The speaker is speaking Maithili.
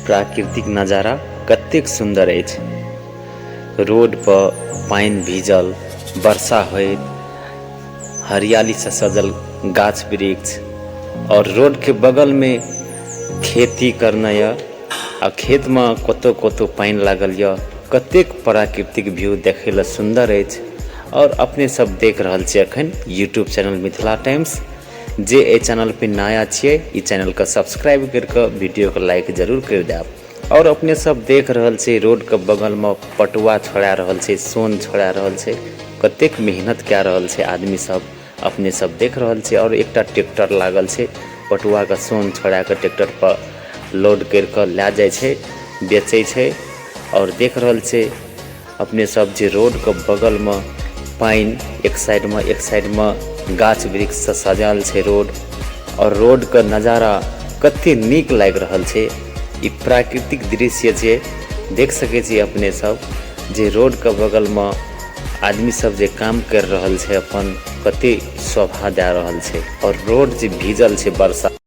प्राकृतिक नजारा कतेक सुन्दर अछि। रोड पर पानि भीजल, वर्षा होइत, हरियाली से सजल गाछ वृक्ष और रोड के बगल में खेती करने या आ खेत में कतो-कतो पानि लागल या। कतेक प्राकृतिक व्यू देखे ला सुंदर अछि और अपने सब देख रहल छी अखन यूट्यूब चैनल मिथिला टाइम्स। जे ए चैनल पे नया छिए ई चैनल के सब्सक्राइब कर के वीडियो के लाइक जरूर कर देब। और अपने सब देख रहल छी रोड के बगल में पटुआ छोड़ा रहल छै, सोन छोड़ा रहल छै, कतेक मेहनत कए रहल छै आदमी सब अपने सब देख रहल छी। और एकटा ट्रैक्टर लागल छै, पटुआ के सोन छोड़ा के ट्रैक्टर पर लोड कर के ले जाय छै, बेचे छै। और देख रहल छै अपने सब जे रोड के बगल में पानि एक साइड में, एक साइड में गाछ वृक्ष से सजायल छै रोड। और रोड के नजारा कते नीक लाग रहल छै। ई प्राकृतिक दृश्य छै, देख सके छी अपने सब जे रोड के बगल में आदमी सब जे काम कर रहल छै अपन कते शोभा दे रहल छै। और रोड जे भीजल छै वर्षा।